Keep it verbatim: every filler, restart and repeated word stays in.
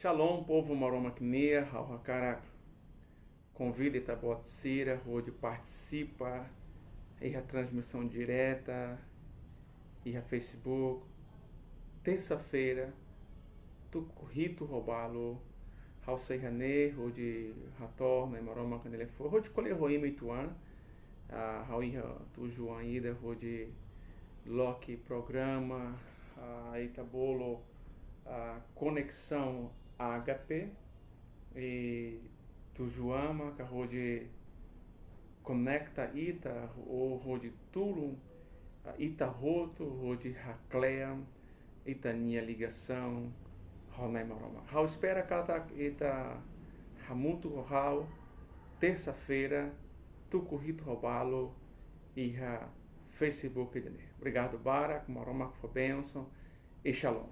Shalom, povu Maromak nian, ha'u hakarak konvida ita-boot sira hodi partisipa iha transmisaun direta iha Facebook, tersa-feira, tuku hitu ho balu, ha'u sei iha ne'e hodi hato'o Na'i Maromak nia liafuan, hodi ko'alia ho imi uitoan. Ah, ha'u iha tujuan ida hodi loke programa, ah, ita bolu, ah, Koneksaun Agape, i tujuan maka hodi konekta ita, ou hodi tulun, ah, ita hotu, hodi haklean ita-nia ligasaun ho Na'i Maromak. Ha'u espera katak ita hamutuk ho ha'u tersa-feira, tuku hitu ho balu, iha Facebook ida-ne'e. Obrigadu barak, Maromak fó bensaun i shalom.